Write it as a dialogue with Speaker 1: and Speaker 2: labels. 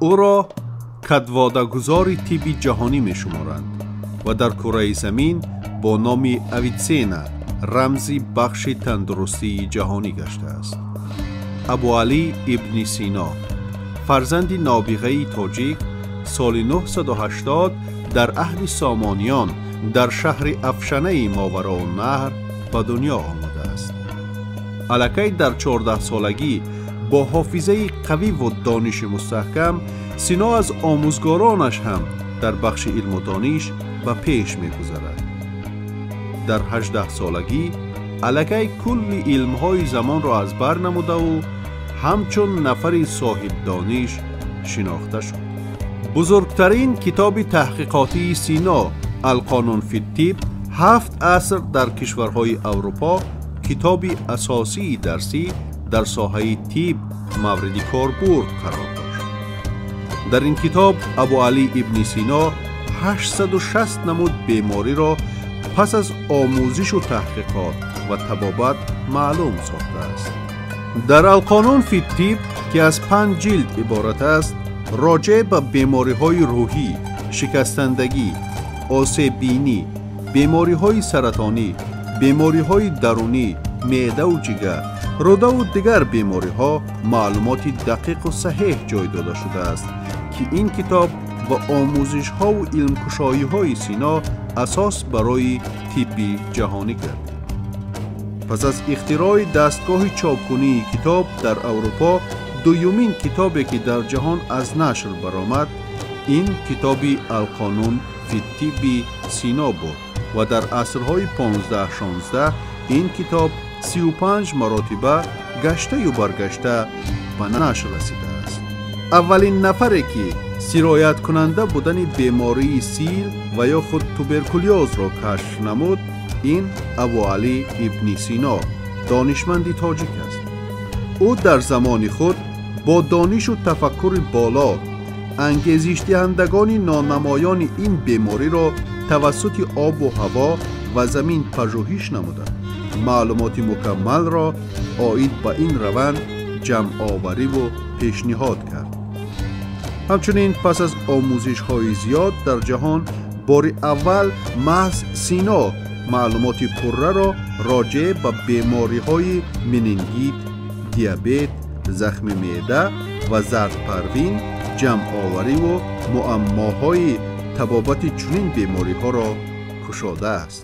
Speaker 1: Ӯро кадводагузори тибби ҷаҳонӣ мешуморанд ва дар кураи замин бо номи Авитсена рамзи бахши тандурустии ҷаҳонӣ гаштааст. Абуалӣ ибни Сино, фарзанди нобиғаи тоҷик, соли 980 дар аҳди Сомониён дар шаҳри Афшанаи Мовароуннаҳр ба дунё омадааст. Аллакай дар 14солагӣ бо ҳофизаи қавиву дониши мустаҳкам Сино аз омӯзгоронаш ҳам дар бахши илму дониш ба пеш мегузарад. Дар 18солагӣ аллакай кулли илмҳои замонро аз бар намудаву ҳамчун нафари соҳибдониш шинохта шуд. Бузургтарин китоби таҳқиқотии Сино «Алқонун фиттиб» 7 аср дар кишварҳои Аврупо китоби асосии дарсӣ дар соҳаи тиб мавриди корбурд қарор дошт. Дар ин китоб Абуалӣ ибни Сино 860 намуд бемориро пас аз омӯзишу таҳқиқот ва табобат маълум сохтааст. Дар «Алқонун фиттиб», ки аз 5 ҷилд иборат аст, роҷеъ ба бемориҳои рӯҳӣ, шикастандагӣ, осеббинӣ, бемориҳои саратонӣ, бемориҳои дарунӣ, меъдаву ҷигар, рӯдаву дигар бемориҳо маълумоти дақиқу саҳеҳ ҷой дода шудааст, ки ин китоб ва омӯзишҳову илмкушоиҳои Сино асос барои тибби ҷаҳонӣ гардид. Пас аз ихтирои дастгоҳи чопкунии китоб дар Аврупо, дуюмин китобе, ки дар ҷаҳон аз нашр баромад, ин китоби «Алқонун фиттибби» Сино буд ва дар асрҳои 15-16 ин китоб 35 маротиба гаштаю баргашта ба нашр расидааст. Аввалин нафаре, ки сирояткунанда будани бемории сил ва ё худ туберкулёзро кашф намуд, ин Абуалӣ ибни Сино, донишманди тоҷик аст. Ӯ дар замони худ бо донишу тафаккури боло ангезишдиҳандагони нонамоёни ин бемориро тавассути обу ҳаво ва замин пажӯҳиш намуда, маълумоти мукаммалро оид ба ин раванд ҷамъовариву пешниҳод кард. Ҳамчунин пас аз омӯзишҳои зиёд дар ҷаҳон бори аввал маҳз Сино маълумоти пурраро роҷеъ ба бемориҳои менингит, диабет, захми меъда ва зардпарвин ҷамъовариву муаммоҳои табобати чунин бемориҳоро кушодааст.